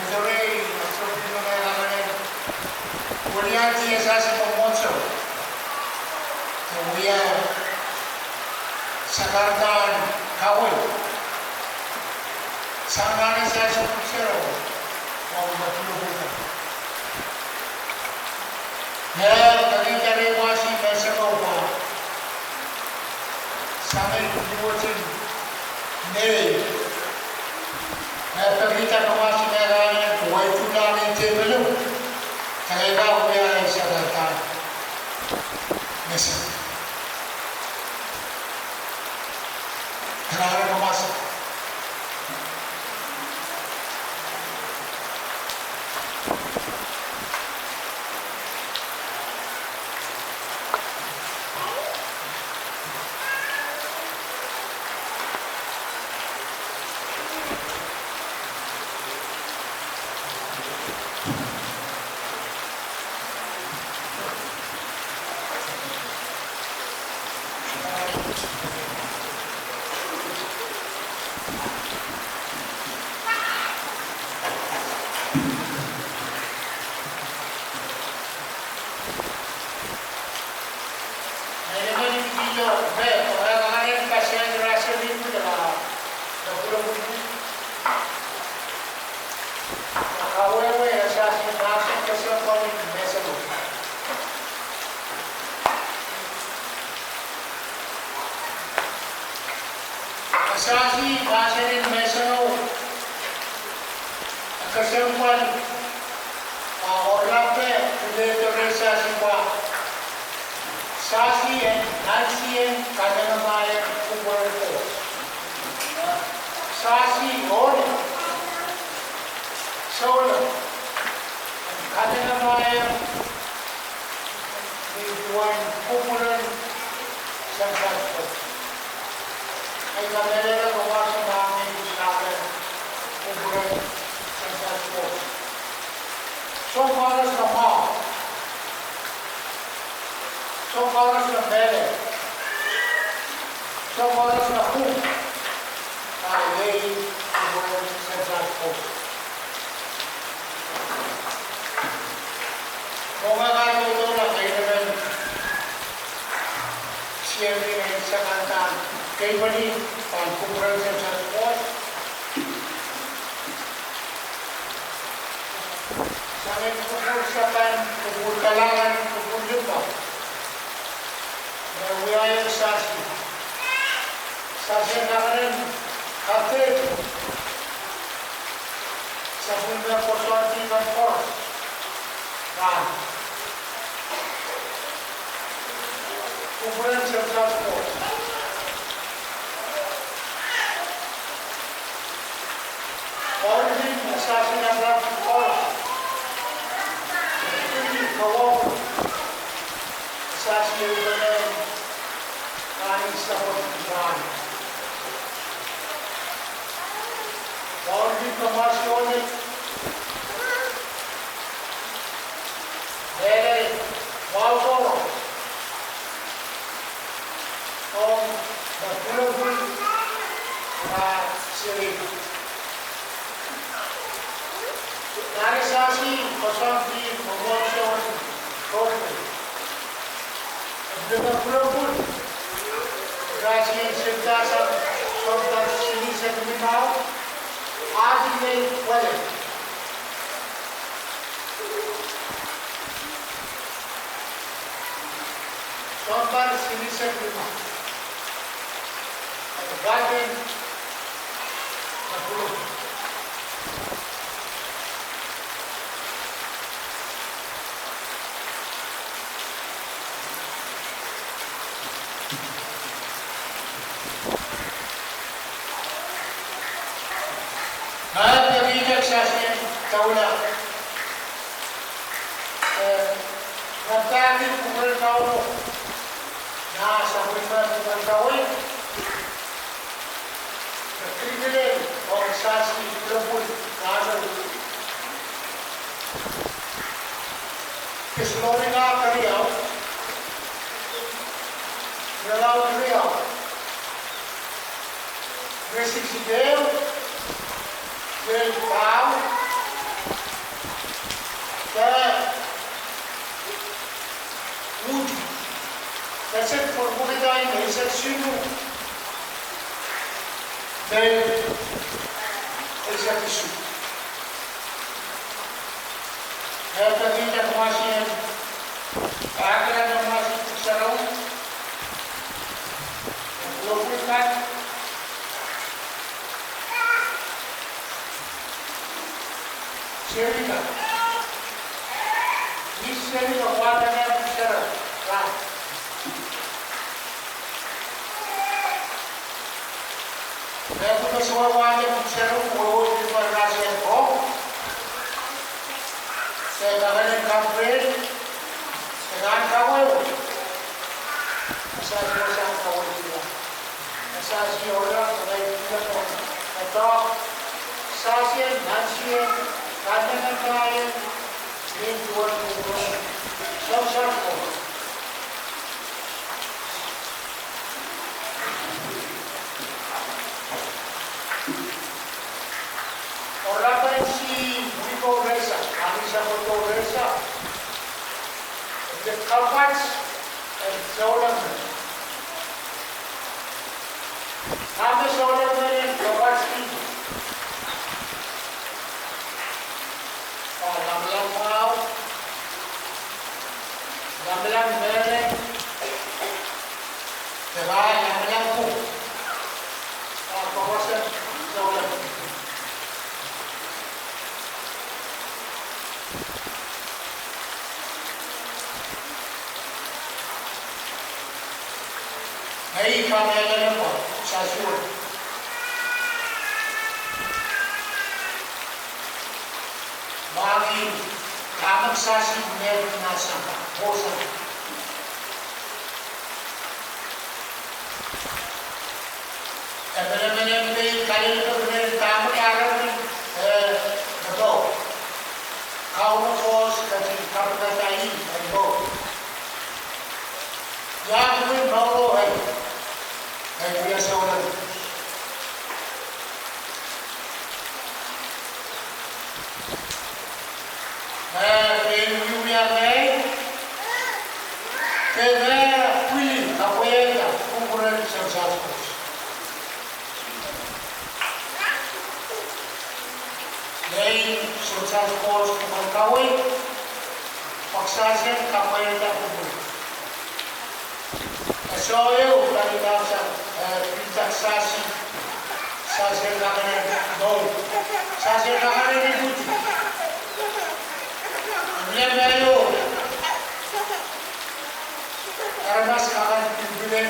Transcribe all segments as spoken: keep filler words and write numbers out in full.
Mwurin ansou me e kak ren weliandi, e sehse mwomwohdiso, e wia sakaradahn kaweid sang nan e sehse pwuhk sero, oh me pwulopwul. Ngehi pekihda rehmwahu menseng ko pwe sang ni wet en Mei, me pekihda kamwahsi me e kak ren wehi tuhlahng ni tepelo, e kak wia sakaradahn menseng. Kalahngan en kamwahsi. Sehse mahsen en menseng, kesempwal, a oaralap, pil ehu sehse pwe sehse en nantiong kanengamah en kupwuren Koht. Sehse ohlo, souleng, kanengamah en ni duwen kupwuren Semsal Koht. Ei, kamehlele, kamwahsi, ma mie ni kupwuren Semsal Koht, soahng koaros me mwahu, soahng koaros me mehlel, soahng koaros me pwung, a iei kupwuren Semsal Koht. Mwohng kak doula keinemen, siemi en sakaradahn keinemen pahn kupwuren Semsal Koht. Sang en kupwur sapan, kupwur kalahngan, kupwur limpoak, me wiahiong sehse. Sehse en kak ren kadeik sapwellime koasoandi kan koaros. Rahn kupwuren Semsal Koht. Wauneki sehse en Abraham koaros. Kawauwih sehse en Abraham, rahn sapwellime. Wauneki kamwahsi Onek. Mehlel wahu koaros, ong me pwulopwul, ah, seri. Nan sehse koasoandi mwomwohdiso en Koht, e pil me pwulopwul, sehse en sendasang, sounpar silihsek limau, ahdi nei pwele. Sounpar silihsek lima. Eri pahn, ah, pekihda kisasien taula. Eh, ngehi pahn kupwuren Kauno, nah sapwellime pwuhken kaweid, me kilkilel ong kisasi pwulopwul, nah, Tesalonika keriau, irelaud riau, iretikitik ehu, lel pahieu, de uhdi. Kesik pwurpwurida eisek siluh, lel eisek isuh. Eh, pekihda kumwail en, ah, kala kumwail en pwuhk sarawi, pwulopwul kan, Serika. Miss Serika, wahda nan pwuhk sarawi. Right. Mehkot me sohte wahda pwuhk sarawi, wehwehki pwe ira sehse ko. Se kakehn en kampehn, se kan kawehwe. Kisasi wasa kawehwe. Kisasi ola, se kan kila ko. Eri, kisasien, nansien, kanengamah en, nin duwen kupwuren Sounsalas Koht. Eri pahn si wiko resa, ahnsou pwoato resa, de kapwat en souleng men. Ahnsou souleng men en kapwat ki. Ah, lamalam mwahu, lamalam mehlel, de pahn lamalam pwuhk. Ah, kapwat en souleng. Ngehi kamehlele pwe, sasuwe. Mwahngih, dahme kisasi mehn nan sampah, oh sampah. Emenemen en pein kalelapak rehn dahme kahrehda, eh, me ko. Kauno Koht ketin kapikada ih en ko. Ia duwen mour o, eh, eh, ia souleng. Eh, pein wiewia ngehi, de ngehi pwili kapwaiada kupwuren Sounsalas Koht. Ngehi Sounsalas Koht kupwuren kaweid, pwe kisasien kapwaiada kupwur. Eri soh ehu pali kak sang, eh, pil kak sasi, sasien kakehn en mour, sasien kakehn en ipwidi. Mie mehio, aramas kakehn pilipil,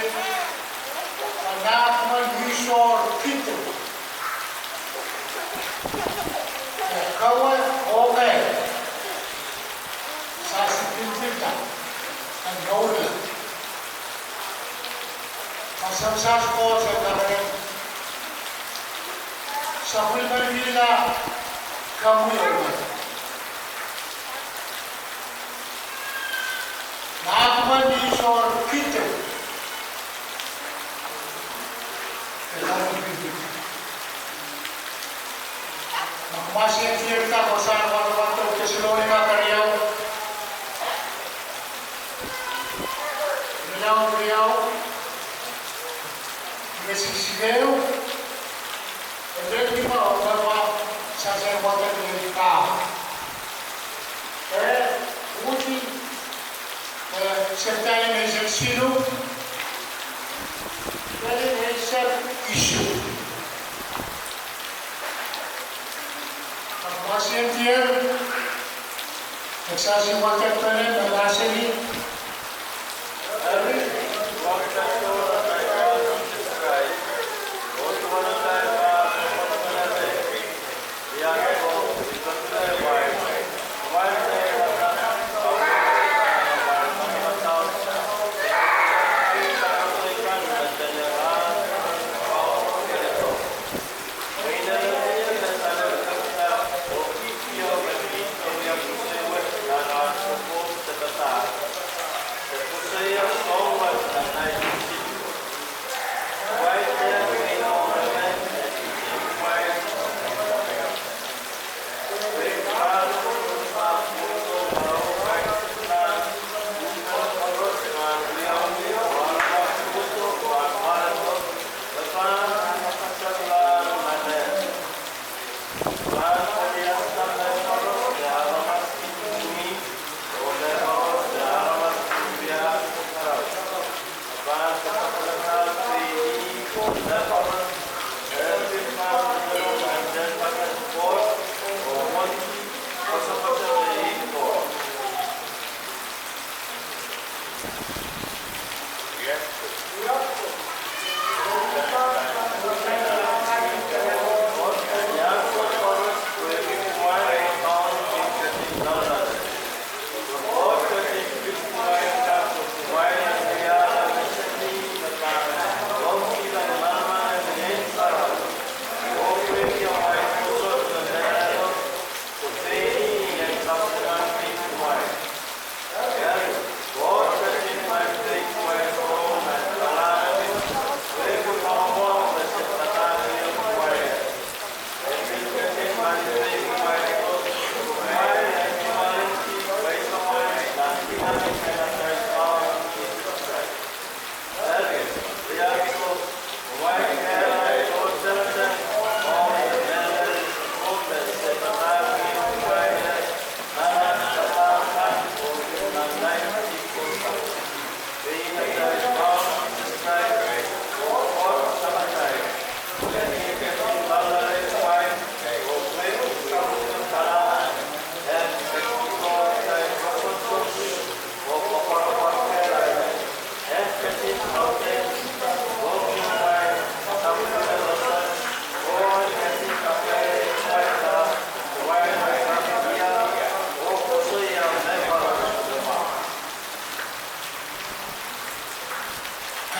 a nah kumwail ih sohr kinte. E kawe, okay. Sasi pilipilda en mourla. Sounsalas Koht e kakehn en sapwellimanihla komwi oh ngehi. Nah kumwail ih sohr kinte. E kawe pilipil. Ma kumwail en dierda kosonned wadawad en Tesalonika keriau, irelaud riau, iretikitik ehu, iretikitik limau, oh pahn sehse wadek en pahieu. E, uhdi, e, Septa eisek siluh, eisek isuh. Mahsen dier, Eksasis wadek pene, mahsen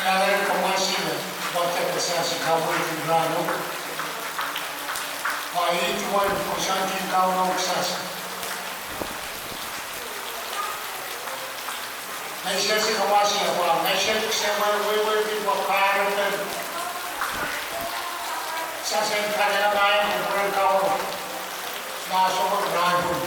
Kalahngan, komw ahnsou me wadek Eksasis kaweid en rahno. Pwe ih duwen kosonned en Kauno Eksasis. Ngehi sehse kawasih pwe ngehi sehse wehwehki pwe kahrepen sasehn kanengamah en kupwuren Kauno, ma sohte rahnpwun.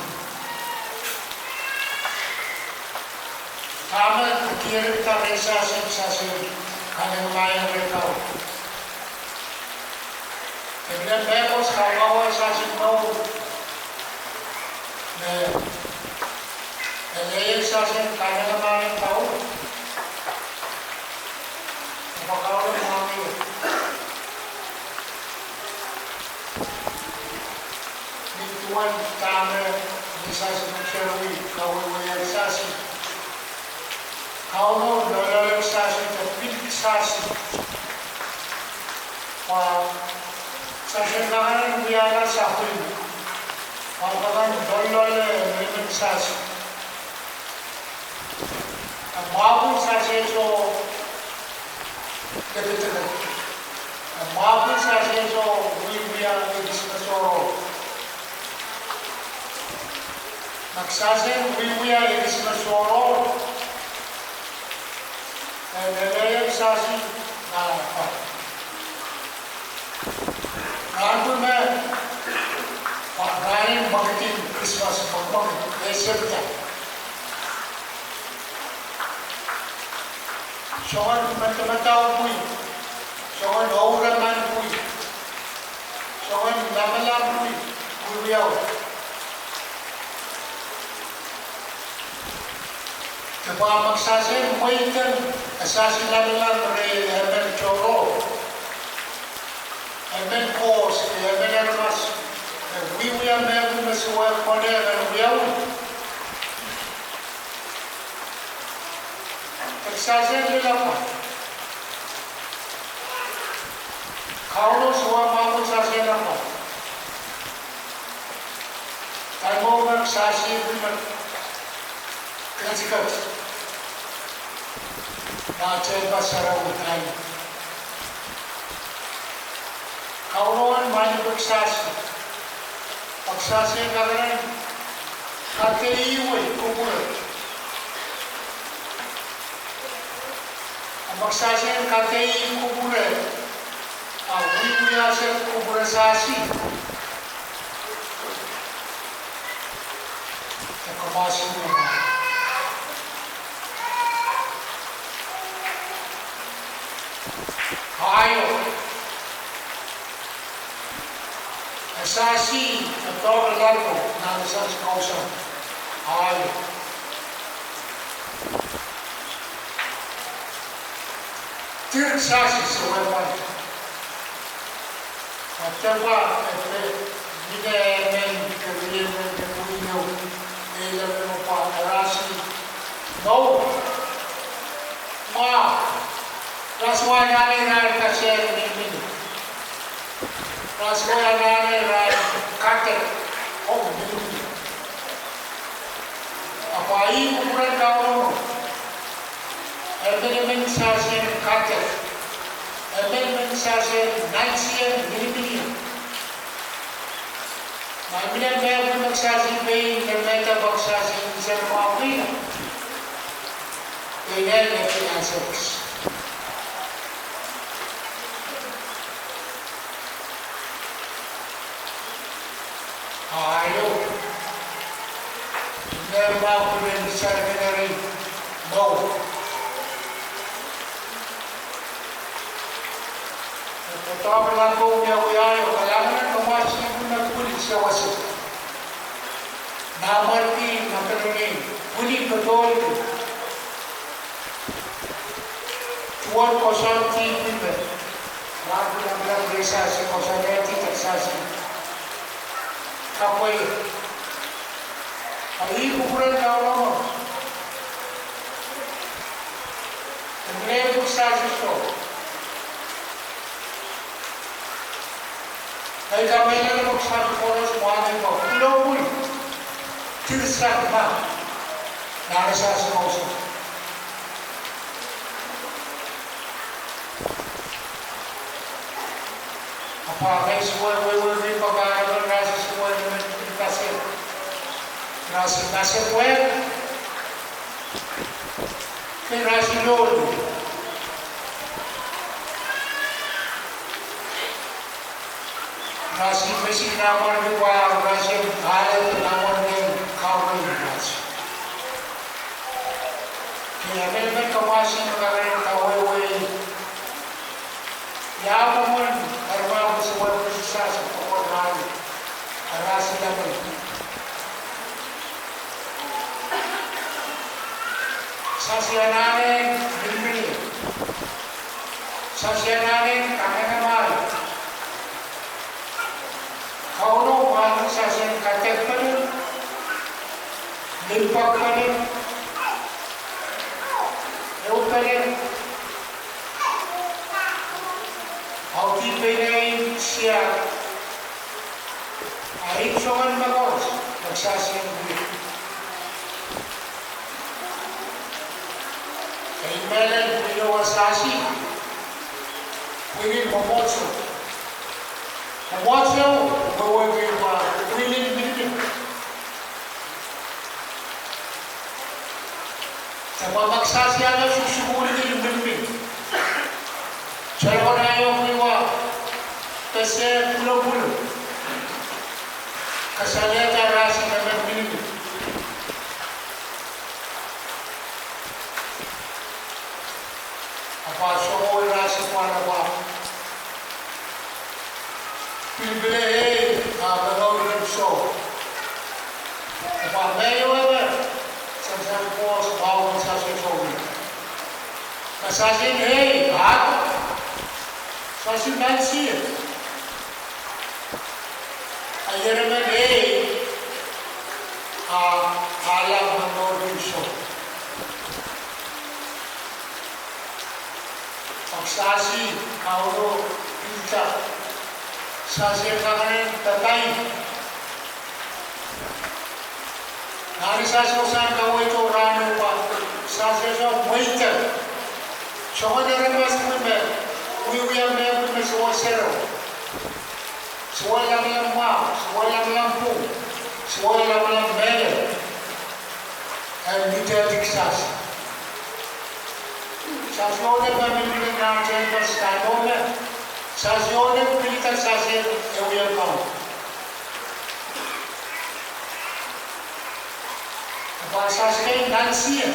Dahme diarada rehn Eksasis, sasehn kanengamah en rehn Kauno? E pil mehkot kaukawe sasehn mour, me e lelohng sasehn kanengamah en Kauno. E pakaula mwahngi. Ni duwen dahme Eksasis pil serwei kawehwe Eksasis, Kauno loalloale Eksasis de pil Eksasis. Pwe sasehn kak en wiahla sapwellime, pwe kak en loalloale emen Eksasis. E mwahpwin sasehso dikedik. E mwahpwin sasehso wiewia ekis me sohrohr. Ma sasehn wiewia ekis me sohrohr, e lelohng Eksasis nan pahn rahnpwun me, pwe rahnen mwekid en Krismas, mwekid en Septa. Soangen medemedewe pwihn, soangen oure men pwihn, soangen lamalam pwihn, wiewia. Ke pahn meksasen mweidehng, e sasi lamalam reh emen tohrohr, emen koht, emen aramas, e wiewia mehkot me sohte konehng en wiawi. Meksasen lel apwal. Kauno sohte mwahmw en sasehn apwal. Taimo me sasi me ketiket. Nah tehnpas sarawi, taimo. Kauno en mwahngih pwe sasi, pwe sasi en kakehn kadeik kupwure. A pwe sasi en kadeik kupwure, a wiwiase kupwure sasi. E kamwahsi me, aio, e sasi, e doadoahk nan sasi kousoan, aio. Dir sasi sewese pwand. Pwe depwa, e pil, mie emen, ke mie emen, ke pwihn ieu, e lemeno pwa, e rasi, no, ma, rasi wa anahne irail kadeik minimini. Rasi wa anahne irail kadeik, oh, minimini. A pwe ih kupwuren Kauno, emenemen sasien kadeik, emenemen sasien nansien miniminiong. Ma mie mehkot me sasi pein, me mehkot me sasi nsen mwahu, pein e pil ansou kis. Aio, me mwahu ren sarawi, no. Pwe doadoahk me wiawi, aio, kalahngan en kamwahsi me pwili sewese. Nanmwarki, nanpwungen, pwili patohdo. Duwen kousoan dihp me, mwahu nan pwuhk me sasi kousoan dihp me sasi kapwei. A ih kupwuren Kauno, e mie pwuhk sasi soh. Ei kamehlele me sasi koaros mwahngih pwe pwulepwul, dir sasi ma, nan sasi kousoan. A pwe me sohte wehwehki pwe kahrehda rasi sohte emen pasapeng, rasi pasapeng, ke rasi loale. Rasi mesi nanmwarki pwe rasi ale nanmwarki kaunohng rasi. Ke emenemen kamwahsi me kakehn kawehwe, ia mwomwen aramas me sohte wehwehki sasi pwukoa rani, rasi lamalam. Sasi anahne miniminiong. Sasi anahne kanengamah. Kauno mwahngih sasien kadeikpene, limpoakpene, ehupene, audehn pein sia, a ih soangen mehkot me sasi en wia. Ei mehlel pwihn ehu a sasi, pwihn en mwomwohdiso. Mwomwohdiso, wehwehki pwe pwihn en miniminiong. Depwa me sasi ale sukusukuhlki miniminiong. Solahr kak aio pwihwa, pese pwulepwul, kasalehda rasi emen miniminiong. A pwe sohte rasi pwal a pwe pilipil ei, a pwe ngau ren soh. A pwe me iowe, sansal koaros, mwahu en sa Sasien ei, ah, sasi mansie. A ieremen ei, ah, ah, lap me mour kiso. Pak sasi, Kauno, pita. Sasien kakenen pekai. Nan sasi sang kaweid oh rahno pak sasi sang mweidek. Soangen aramas me wiewia mehkot me sohte sero. Sohte lamalam mwahu, sohte lamalam pwung, sohte lamalam mehlel. En mihte dik sasi. Sasi ohne pahn mihmi nan tehnpas kadohme. Sasi ohne pilda sasi e wia pahn. Pwe sasi kei nan sie.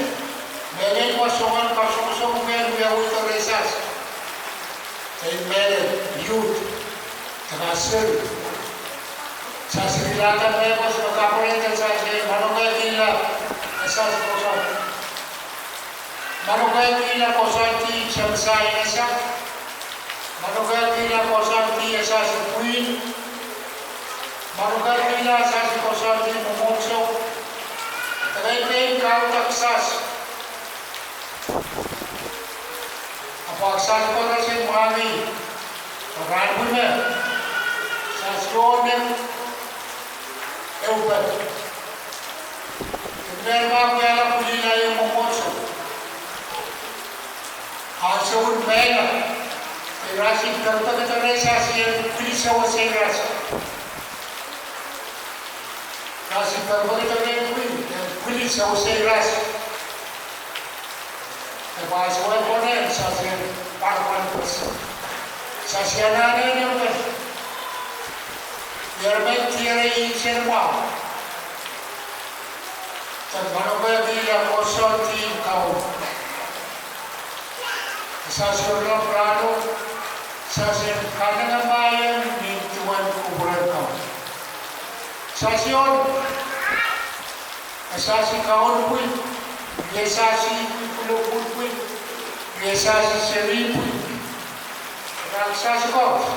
Mehlel pwe soangen kasongosong wen wiawi doare sasi. Ei mehlel, youth. Kena seri. Sasi kilangada mehkot me kapwurehda sasi manokehkihla, e sasi koasoandi. Manokehkihla koasoandi, sehse, e sasi. Manokehkihla koasoandi, e sasi pwihn. Manokehkihla sasi koasoandi mwomwohdiso. Ekei pein kaudok sasi. Ahpw sasi koaros en mwahngih, rahn pwihn me, sasi ohne, ehu pet. Ekei mehn mah wiahla pwilihla ieu mwomwohdiso. Ansou me mehla, e rasi pekpekdoare sasi en pwili sewese rasi. Rasi pekpekdoare pwili, en pwili sewese rasi. E pahn sohte pwonehng sasi en parpar pes. Sasi anahne en pes. Iermen tiere insen mwahu. De manokehkihla koasoandi en Kauno. Sasi oaralap rahno, sasi en kanengamah ieng ni duwen kupwuren Kauno. Sasi ohl, e sasi kaun pwil, e sasi pwil, pwil, pwil, pwil, e sasi seri pwil. Rahn sasi koaros.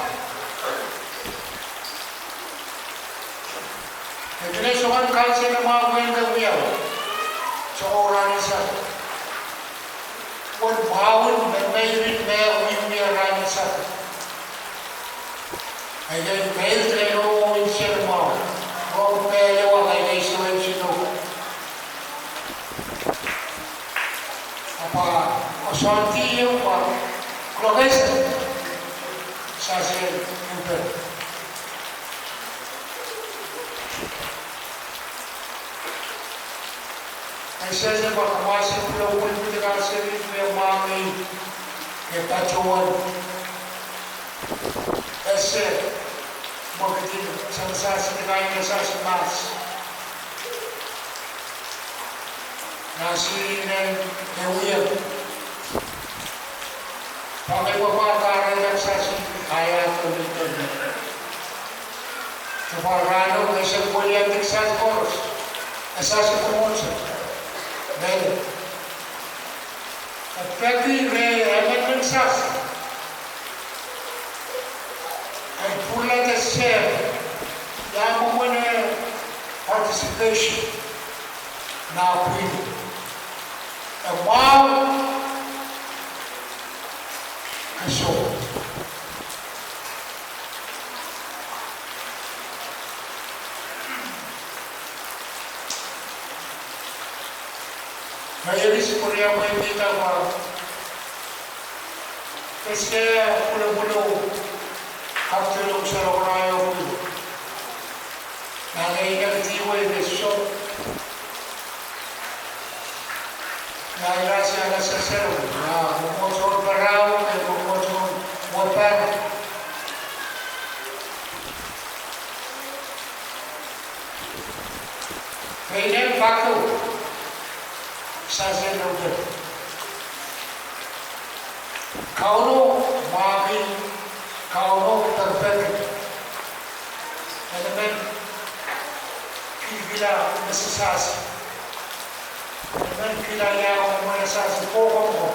E pil soangen kansenamwahu pwehn ke wia. Soangen rahn sasi. Uwen mwahun me meirin me wiewia rahn sasi. Ahi kei meir lel oh insen mwahu. Rong pehlewa ahi kei sohte insen mwahu. Ahpw koasoandi ieu pwe lokes sasi en pet. Ahi sehse pwe kamwahsi pwulepwul pwukat seri me mwahngih, e patohwan ese mwekid en sasi, sasi, sasi mahs. Nan siri nen ehu ieu. Pahn pepah kahrehda sasi, ahi ahpw pil pil. Sohte pahn rahno, e sehse pwiliandi sasi koaros. E sasi pwongohng sasi. Mehlel. E peki re emenemen sasi en pwuralahng seri, ia mwomwen participation nan pwihn. E mwahu ke soh. Ngehi ekis pwuriamweikihda pwe kesiehla pwulopwulo kapwtolong salokonaio pwil. Nan ei nekidi wei me soh. Nan ei rasi ana sesero, ah, mwomwohdiso pwurala, eh, mwomwohdiso pwurala. Peinen pako, sasi en pet. Kauno mwahngih, Kauno pekpeki. Emen kilikilang me sasi. Emen kilikilang me sasi kohkohko.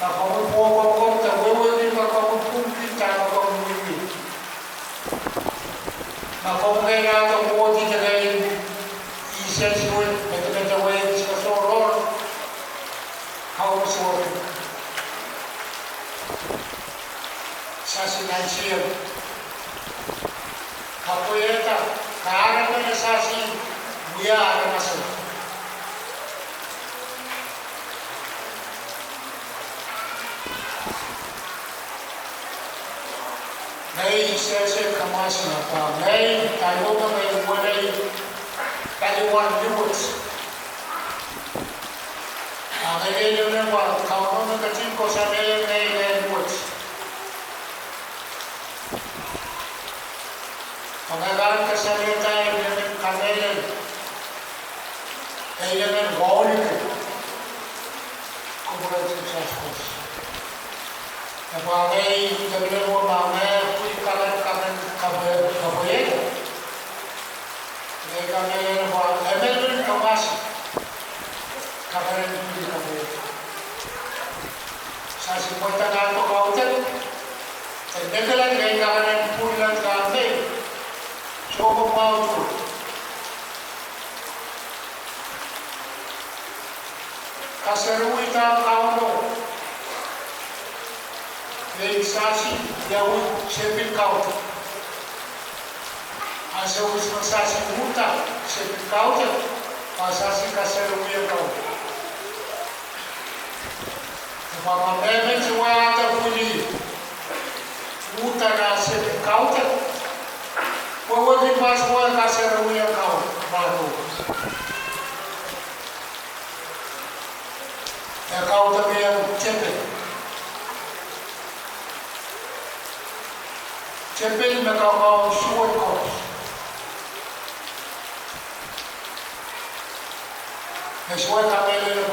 Ma komwi pwukoa komwi de wehwehki ma komwi pwungki dahme komwi wiewia. Ma komwi keirda kohdi de keirda ihs wet, medemedewe, sohte sohror, kaunsowohte. Sasi nan sir. Kapwaiada, kahrepen sasi, wia aramas. Ngehi sehse kamwasla pwe ngehi, paliwar, ngehi welei paliwar luwet. A ngehi leme pwe Kauno me ketin koasoanehie ngehi lel luwet. Pwe ngehi pahn koasoanehdi ei leme kamehlele, ei leme wauneki kupwuren Sises Krais. E pwe ngehi leme pwe ma ngehi pwil kaperen, kaperen, kapwaiada, ngehi kamehlele pwe emen pil kamwasla kaperen pwil kapwaiada. Sasi pweida nan pwukoa kaudok, e nekilang ngehi kaperen pwil en kamehlele, sohte mwahu. Kaserewihda Kauno, e sasi wiawi tepin kaudok. Ansou ihs me sasi uhda tepin kaudok, a sasi kaserewia Kauno. E pwe ma mehmen sewese pwili, uhda nan tepin kaudok, wehwehki ma sewese kaserewia Kauno. E kaudokiong tepin. Tepin me kakaun suwed koaros. E sewese kamehlele